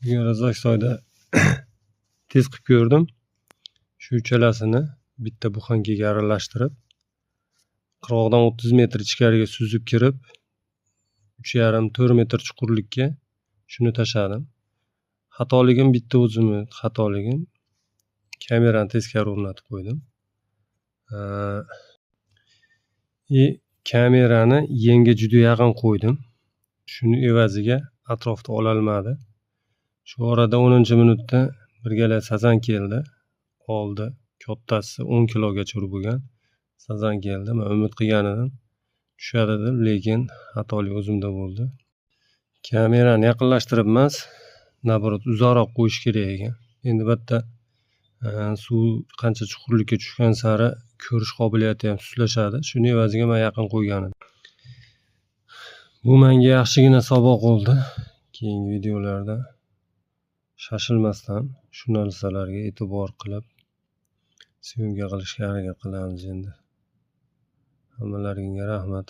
Bugun Razzaksoyda test qilib ko'rdim. Shu uchalasini bitta буханка ga aralashtirib, qirg'oqdan 30 metr ichkariga suzib kirib, 3,5-4 metr chuqurlikka shuni tashladim. Xatoligim bitta, o'zimni xatoligim. Kamerani teskari o'rnatib qo'ydim. И kamerani yemga juda yaqin qo'ydim. Shuni evaziga atrofda ololmadi. Shu orada 10-minutda bir gala sazan keldi. Oldi. Kattasi 10 kilogacha bo'lgan. Sazan keldi. Men umid qilgan edim, tushadi deb, lekin xatolik o'zimda bo'ldi. Kamerani yaqinlashtirib emas, наоборот, uzoqroq qo'yish kerak ekan. Endi bu yerda suv qancha chuqurlikka tushgan sari ko'rish qobiliyati ham sustlashadi. Shuni evaziga men yaqin qo'ygan edim. Bu menga yaxshigina saboq bo'ldi. Keyingi videolarda shoshilmasdan shu narsalarga e'tibor qilib съёмка qilishga harakat qilamiz endi. Hammalaringga rahmat.